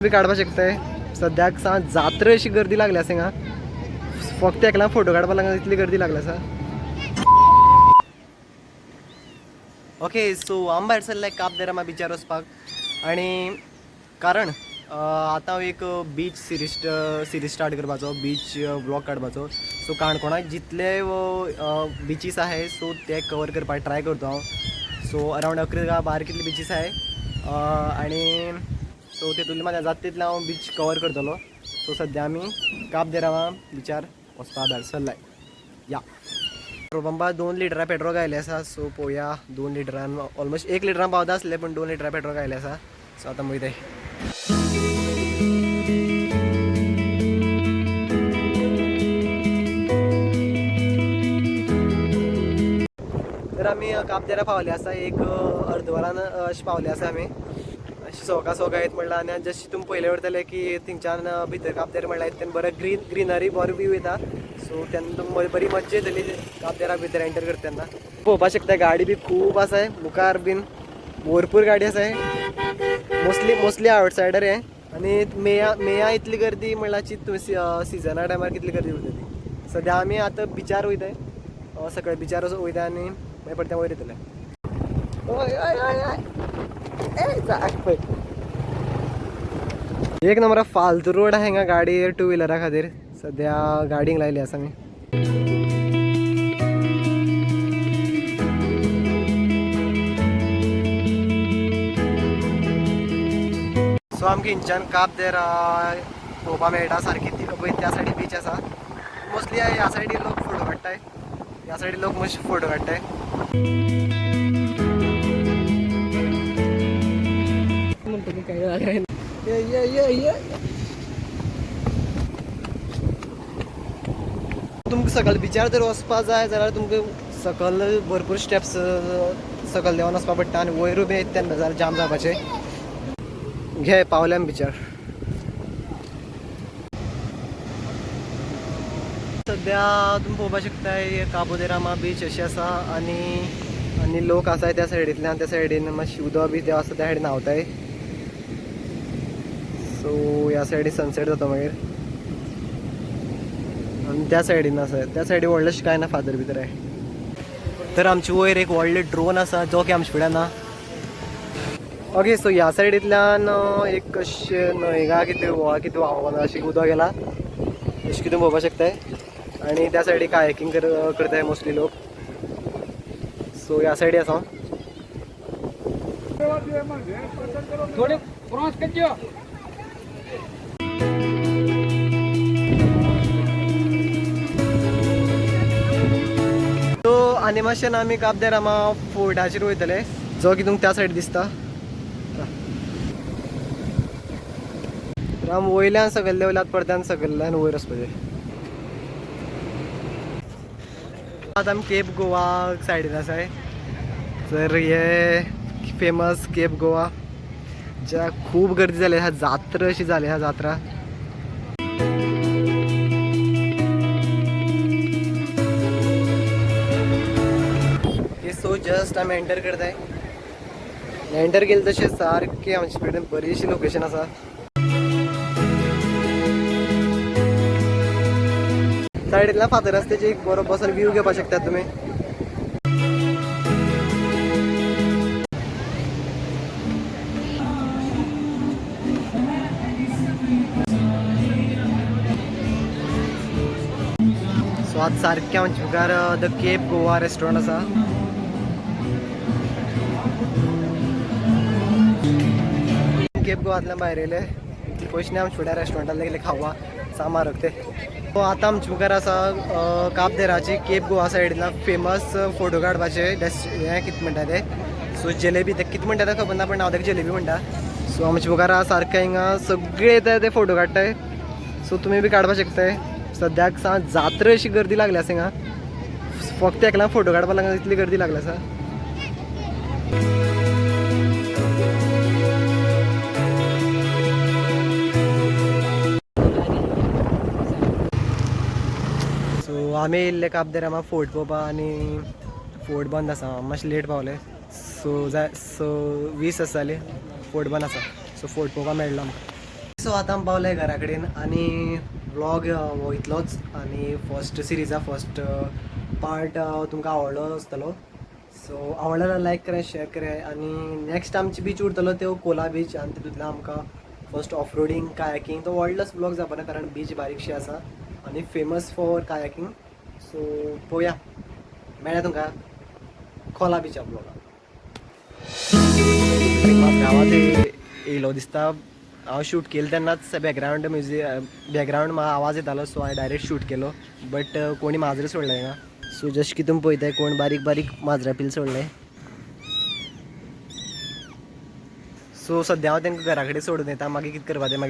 बी काडपाक शकताय. सद्याक सा जात्रा अशी गर्दी लागली आसा हिंगा. फक्त एकला फोटो काडपाक लागून इतली गर्दी लागली आसा. ओके, सो आमी भायर सरले काब दे रामा बिचार वचपाक आनी कारण आतां हांव एक बीच सिरीज सिरीज स्टार्ट करपाचो, बीच व्लॉग काडपाचो. सो काणकोणाक जितले बिचीस आहाय, सो ते कवर करपाक ट्राय करता हांव. सो अरावंड 11-12 कितले बिचीस आहाय आनी सो तितूंतले म्हाका जाता तितले हांव बीच कवर करतलो. सो सद्या आमी काब दे रामा बिचार वचपा भायर सरलाय. या, पेट्रोल पंपार 2 लिटरां पेट्रोल घायलें आसा. सो पळोवया, 2 लिटरान, ऑलमोस्ट 1 लिटरान पावता आसलें, पूण 2 लिटरां पेट्रोल घायलें आसा. सो आतां वयताय. तर आमी काब दे राम पावले आसा. एक अर्द वरान अशें पावले आसा आमी. अशें सोका सोका येत म्हणल्यार आनी जशें तुमी पयलें उरतलें की थिंगच्यान भितर काब दे राम म्हणल्यार तेन्ना बरो ग्रिनरी, बरो व्यू येता. सो तेन्ना तुमकां बरी मज्जा येतली काब दे राम भितर एंटर करता तेन्ना. पळोवपाक शकता, गाडी बी खूब आसाय. मुखार बीन भरपूर गाडी आसाय. मोस्टली मोस्टली आवटसायडर हे. आनी मेया मेया इतली गर्दी म्हणल्यार तुमी सिजना टायमार कितली गर्दी उरता ती. सद्या आमी आतां बिचार वयताय, सकयल बिचार वयता आनी मागीर परते वयर येतले. हय हय हय हय, ए जाग पळय. एक नंबर फालतू रोड आहे हिंगा गाडी टू व्हिलरा खातीर. सद्या गाडीक लायली आसा आमी. सो आमकां हिंगच्यान काब दे राम पळोवपाक मेळटा सारकी. ती पळय, त्या सायडी बीच आसा. मोस्टली ह्या सायडी लोक फोटो काडटाय. ह्या सायडी लोक मोस्ट फोटो काडटाय. म्हणतो की काय? ये ये ये ये. तुमकां सकयल बिचार जर वचपा जाय जाल्यार तुमकां सकयल भरपूर स्टेप्स सकयल देंवन वचपा पडटा आनी वयरूय बी येता तेन्ना जाल्यार जाम जावपाचें. घे, पावले आमी बिचार. सद्या तुमी पळोवपाक शकताय, काबो दे रामा बीच अशी आसा. आनी आनी लोक आसाय त्या सायडींतल्यान. त्या सायडीन मातशी उदक बी तें आसा, त्या सायडीन न्हांवताय. सो ह्या सायडीन सनसेट जाता मागीर आनी त्या सायडीन आसा. त्या सायडीन व्हडलेंशें कांय ना, फातर भितर आहे. तर आमचे वयर एक व्हडलें ड्रोन आसा, जो की आमचे फुड्यान ना. ओके, सो ह्या सायडींतल्यान एक अशें न्हंयगा कितें व्हाळ कितें व्हांवोन अशें उदक गेला, अशें कितें पळोवपाक शकताय. आनी त्या सायडी कायाकींग करताय मोस्टली लोक. सो ह्या सायडी आसा हांव. थोडे क्रॉस करजो. सो आनी मातशें आमी काब दे रामा फोर्टाचेर वयतले, जो की तुमकां त्या सायड दिसता. तर आमी वयल्यान सकयल देंवल्यात, परत्यान सकयल्यान वयर वचपाचें. आतां आमी केप गोवा सायडीन आसाय. तर हे फेमस केप गोवा, ज्या खूब गर्दी जाली आसा, जात्रा अशी जाली आसा जात्रा. सो जस्ट आमी एंटर करताय. एंटर केले तशें सारकें आमचे कडेन बरीशी लोकेशन आसा. सायडींतल्यान फातर आसा, तेजे एक बरो बसून व्यू घेवपाक शकतात तुमी. सो आज सारकें आमच्या मुखार the Cape Goa restaurant आसा. केप गोवांतल्यान भायर येयले, पयशे आमच्या फुड्या रेस्टॉरंटान गेले खावपा, सा म्हारग ते. सो आतां आमच्या मुखार आसा काब दे रामाची केप गोवा सायडींतल्यान फेमस फोटो काडपाचे हें कितें म्हणटा ते, सो जलेबी. ते कितें म्हणटा ते खबर ना, पण हांव ताका जलेबी म्हणटा. सो आमच्या मुखार आसा सारकें. हिंगा सगळे येता ते फोटो काडटाय. सो तुमी बी काडपाक शकताय. सद्याक सा जात्रा अशी गर्दी लागली आसा हिंगा. फक्त एकला फोटो काडपाक लागून इतली गर्दी लागली आसा. सो आमी येयल्ले काब दे रामा फोर्ट पळोवपाक आनी फोर्ट बंद आसा. मातशें लेट पावले. सो जाय, 6:20 आसा जाली, फोर्ट बंद आसा. सो फोर्ट पळोवपाक मेळ्ळो आमकां. सो आतां आमी पावले घरा कडेन आनी व्लॉग हो इतलोच आनी फर्स्ट सिरिजा फर्स्ट पार्ट तुमकां आवडलो आसतलो. सो आवडलो जाल्यार लायक कराय, शेअर कराय आनी नेक्स्ट आमची बीच उरतलो त्यो कोला बीच आनी तितूंतल्यान आमकां फर्स्ट ऑफ रोडींग, कायाकींग, तो व्हडलोच ब्लॉग जावपा ना कारण बीच बारीकशी आसा आनी फेमस फॉर कायाकींग. सो पळोवया, मेळ्या तुमकां खोला बिचा ब्लॉगाक. गांवांत येयलो दिसता. हांव शूट केलें तेन्नाच बॅकग्रावंड म्युजीक, बॅकग्रावंड म्हाका आवाज येतालो, सो हांवें डायरेक्ट शूट केलो, बट कोणी माजरां सोडलें हिंगा. सो जशें की तुमी पळयताय, कोण बारीक बारीक माजरां पील सोडलें. सो सद्या हांव तांकां घरा कडेन सोडून येता, मागीर कितें करपा तें मागीर.